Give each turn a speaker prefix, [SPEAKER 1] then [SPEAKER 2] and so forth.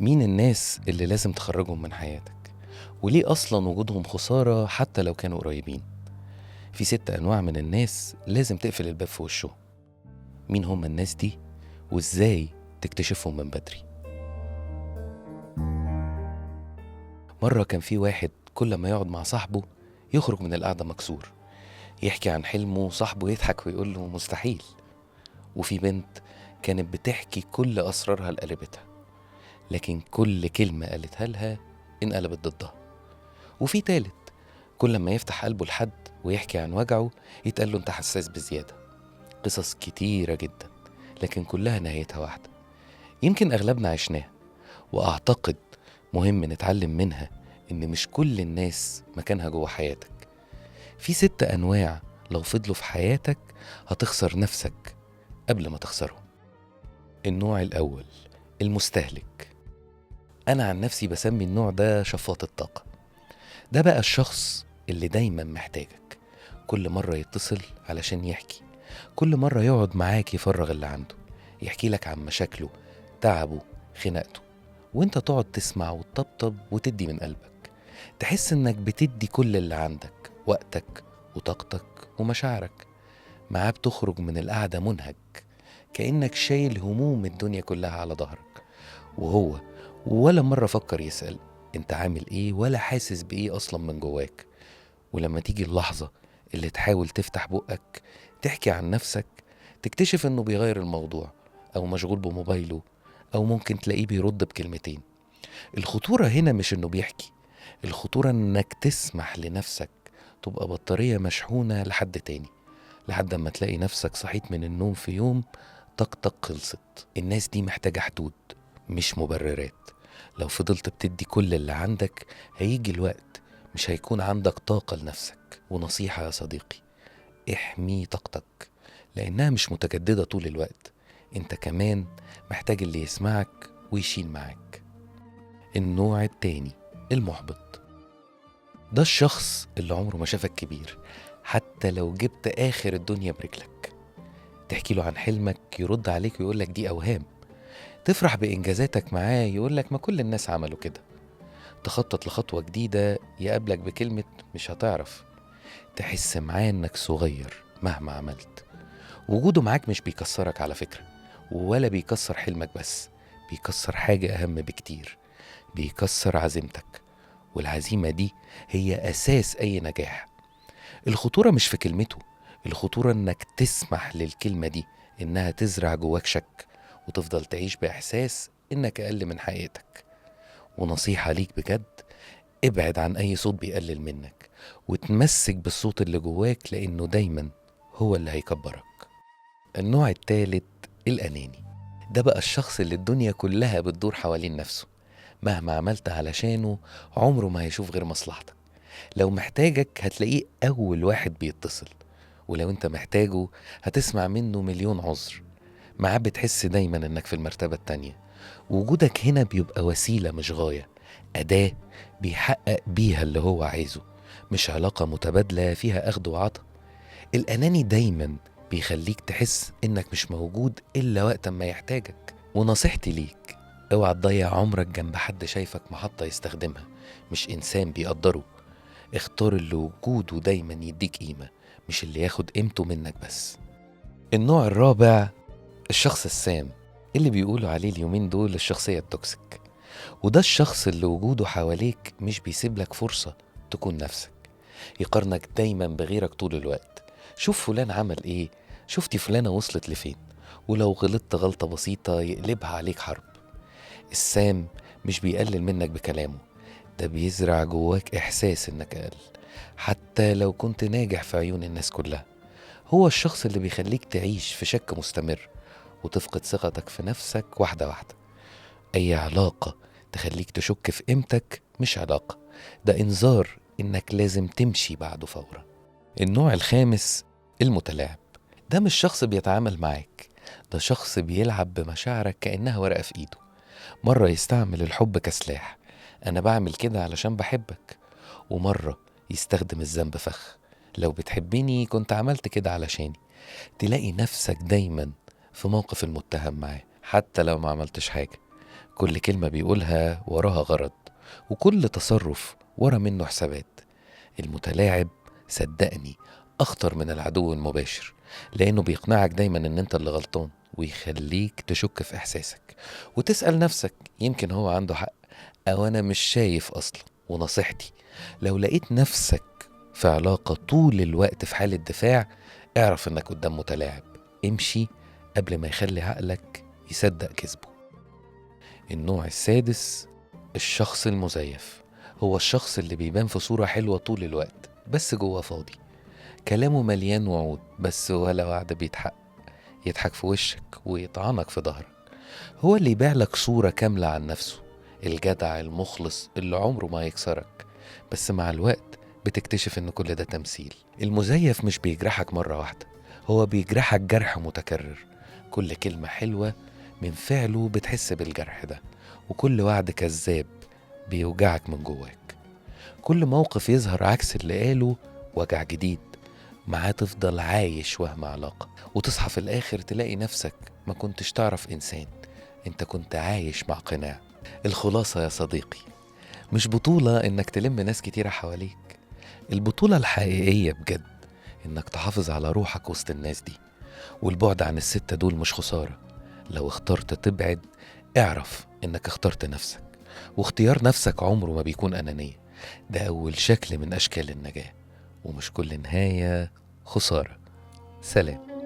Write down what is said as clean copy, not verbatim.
[SPEAKER 1] مين الناس اللي لازم تخرجهم من حياتك؟ وليه أصلا وجودهم خسارة حتى لو كانوا قريبين؟ في 6 أنواع من الناس لازم تقفل الباب في وشهم. مين هم الناس دي وإزاي تكتشفهم من بدري؟ مرة كان في واحد كل ما يقعد مع صاحبه يخرج من القعدة مكسور، يحكي عن حلمه صاحبه يضحك ويقول له مستحيل. وفي بنت كانت بتحكي كل أسرارها لقريبتها، لكن كل كلمة قالتها لها انقلبت ضدها. وفي تالت كل ما يفتح قلبه لحد ويحكي عن وجعه يتقال له انت حساس بزيادة. قصص كتيرة جدا لكن كلها نهايتها واحدة، يمكن أغلبنا عشناها، وأعتقد مهم نتعلم منها إن مش كل الناس مكانها جوه حياتك. في 6 أنواع لو فضلوا في حياتك هتخسر نفسك قبل ما تخسرهم. النوع الأول المستهلك. أنا عن نفسي بسمي النوع ده شفاط الطاقة. ده بقى الشخص اللي دايما محتاجك، كل مرة يتصل علشان يحكي، كل مرة يقعد معاك يفرغ اللي عنده، يحكي لك عن مشاكله، تعبه، خناقته، وانت تقعد تسمع وتطبطب وتدي من قلبك. تحس انك بتدي كل اللي عندك، وقتك وطاقتك ومشاعرك. معاه بتخرج من القعدة منهك، كأنك شايل هموم الدنيا كلها على ظهرك، وهو ولا مرة فكر يسأل انت عامل ايه ولا حاسس بايه اصلا من جواك. ولما تيجي اللحظة اللي تحاول تفتح بقك تحكي عن نفسك، تكتشف انه بيغير الموضوع او مشغول بموبايله، او ممكن تلاقيه بيرد بكلمتين. الخطورة هنا مش انه بيحكي، الخطورة انك تسمح لنفسك تبقى بطارية مشحونة لحد تاني، لحد ما تلاقي نفسك صحيت من النوم في يوم طاقتك خلصت. الناس دي محتاجة حدود مش مبررات. لو فضلت بتدي كل اللي عندك هيجي الوقت مش هيكون عندك طاقة لنفسك. ونصيحة يا صديقي، احمي طاقتك لأنها مش متجددة طول الوقت. انت كمان محتاج اللي يسمعك ويشيل معاك. النوع التاني المحبط. ده الشخص اللي عمره ما شافك كبير حتى لو جبت آخر الدنيا برجلك. تحكي له عن حلمك يرد عليك ويقولك دي أوهام. تفرح بإنجازاتك معاه يقولك ما كل الناس عملوا كده. تخطط لخطوة جديدة يقابلك بكلمة مش هتعرف. تحس معاه إنك صغير مهما عملت. وجوده معاك مش بيكسرك على فكرة، ولا بيكسر حلمك، بس بيكسر حاجة أهم بكتير، بيكسر عزيمتك، والعزيمة دي هي أساس أي نجاح. الخطورة مش في كلمته، الخطورة إنك تسمح للكلمة دي إنها تزرع جواك شك وتفضل تعيش بإحساس إنك أقل من حقيقتك. ونصيحة ليك بجد، ابعد عن أي صوت بيقلل منك وتمسك بالصوت اللي جواك، لأنه دايما هو اللي هيكبرك. النوع الثالث الأناني. ده بقى الشخص اللي الدنيا كلها بتدور حوالين نفسه، مهما عملت علشانه عمره ما هيشوف غير مصلحتك. لو محتاجك هتلاقيه أول واحد بيتصل، ولو انت محتاجه هتسمع منه مليون عذر. معاه بتحس دايما انك في المرتبة التانية. وجودك هنا بيبقى وسيلة مش غاية، أداة بيحقق بيها اللي هو عايزه، مش علاقة متبادلة فيها أخد وعطا. الأناني دايما بيخليك تحس انك مش موجود إلا وقت ما يحتاجك. ونصيحتي ليك، اوعى تضيع عمرك جنب حد شايفك محطة يستخدمها، مش إنسان بيقدره. اختار اللي وجوده دايما يديك قيمة، مش اللي ياخد قيمته منك بس. النوع الرابع الشخص السام، اللي بيقولوا عليه اليومين دول الشخصية ال toxic. وده الشخص اللي وجوده حواليك مش بيسيب لك فرصة تكون نفسك، يقارنك دايما بغيرك طول الوقت. شوف فلان عمل ايه، شفتي فلانة وصلت لفين، ولو غلطت غلطة بسيطة يقلبها عليك حرب. السام مش بيقلل منك بكلامه، ده بيزرع جواك إحساس إنك أقل حتى لو كنت ناجح في عيون الناس كلها. هو الشخص اللي بيخليك تعيش في شك مستمر وتفقد ثقتك في نفسك واحدة واحدة. أي علاقة تخليك تشك في قيمتك مش علاقة، ده إنذار إنك لازم تمشي بعده فورا. النوع الخامس المتلاعب. ده مش شخص بيتعامل معاك، ده شخص بيلعب بمشاعرك كأنها ورقة في إيده. مرة يستعمل الحب كسلاح، أنا بعمل كده علشان بحبك، ومرة يستخدم الذنب فخ، لو بتحبني كنت عملت كده علشاني. تلاقي نفسك دايما في موقف المتهم معاه حتى لو ما عملتش حاجة. كل كلمة بيقولها وراها غرض، وكل تصرف ورا منه حسابات. المتلاعب صدقني أخطر من العدو المباشر، لأنه بيقنعك دايما إن أنت اللي غلطان، ويخليك تشك في إحساسك وتسأل نفسك يمكن هو عنده حق أو أنا مش شايف أصلا. ونصيحتي، لو لقيت نفسك في علاقة طول الوقت في حالة دفاع، اعرف إنك قدام متلاعب. امشي قبل ما يخلي عقلك يصدق كذبه. النوع السادس، الشخص المزيف. هو الشخص اللي بيبان في صورة حلوة طول الوقت بس جوه فاضي، كلامه مليان وعود بس ولا وعد بيتحقق، يضحك في وشك ويطعنك في ظهرك. هو اللي يبيع لك صورة كاملة عن نفسه، الجدع المخلص اللي عمره ما يكسرك، بس مع الوقت بتكتشف ان كل ده تمثيل. المزيف مش بيجرحك مرة واحدة، هو بيجرحك جرح متكرر. كل كلمة حلوة من فعله بتحس بالجرح ده، وكل وعد كذاب بيوجعك من جواك. كل موقف يظهر عكس اللي قاله وجع جديد معاه، تفضل عايش وهم علاقة، وتصحى في الآخر تلاقي نفسك ما كنتش تعرف إنسان، انت كنت عايش مع قناع. الخلاصة يا صديقي، مش بطولة انك تلم ناس كتيرة حواليك، البطولة الحقيقية بجد انك تحافظ على روحك وسط الناس دي. والبعد عن الستة دول مش خسارة. لو اخترت تبعد اعرف انك اخترت نفسك، واختيار نفسك عمره ما بيكون أنانية. ده أول شكل من أشكال النجاة، ومش كل نهاية خسارة. سلام.